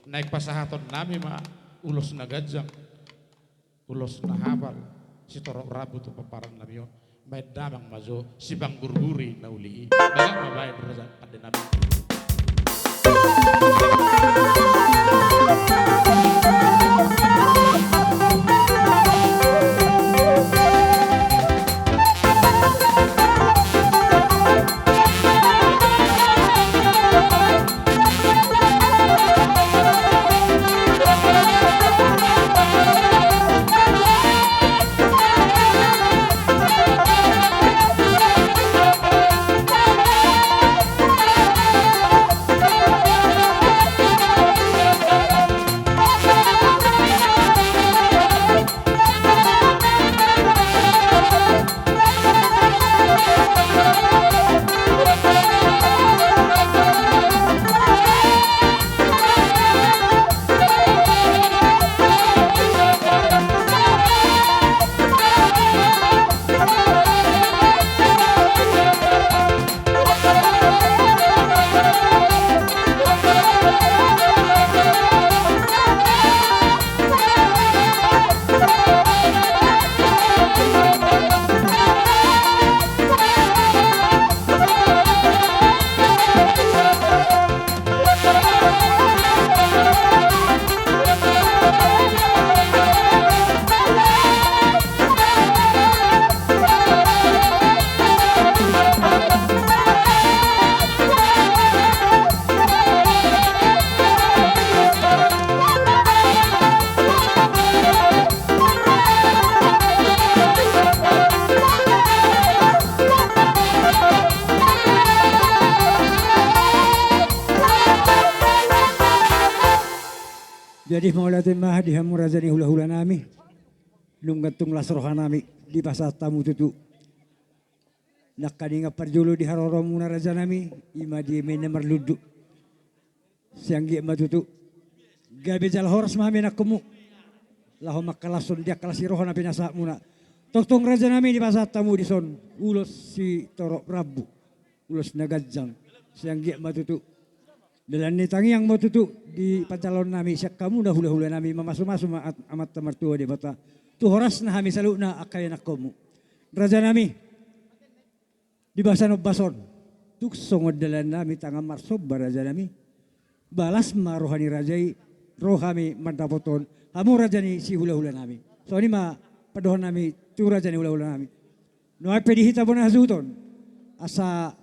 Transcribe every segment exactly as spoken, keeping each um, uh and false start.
Naeng pasahaton nami ma ulos na ganjang, ulos na hapal, sitorop rambu tu pomparan nami on. Baen damang ma jo sipanggurburi na uli i. Bagak ma baen raja pande nami. Jadi mauliate ma di hamu raja ni hulahula nami. Nunga tung las roha nami dipasahat hamu tutu nangkaningan parjolo di haroromuna raja nami, i ma di eme na marlundu. Sai anggiat ma tutu gabe jala horas ma hami anakkonmu laho mangkalashon di angka las ni roha na pinasahatmuna. Tongtong raja nami dipasahat hamu dison ulos sitorop rambu, ulos na ganjang. Sai anggiat ma tutu dalan ni tangiang ma tutu dipanjalo nami sian hamu na hulahula nami, mamasumasu ma Amanta Martua Debata tu horasna hami saluhutna angka anakkonmu. Raja nami, di bagasan ombas on tung songon dalan nami tangan marsomba raja nami. Balas ma roha ni raja i ro hami mandapothon hamu raja ni sihulahula nami. Songon i ma pandohan nami tu raja ni hulahula nami. Nuaeng pe di hita bona hasuhuton asa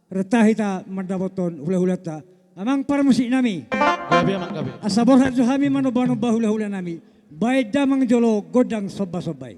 renta hita mandapothon hulahulanta. Amang parmusik nami, gabe amang gabe. Asa borhat jo hami manombanomba hulahula nami. Baen damang jolo gondang sombasomba i.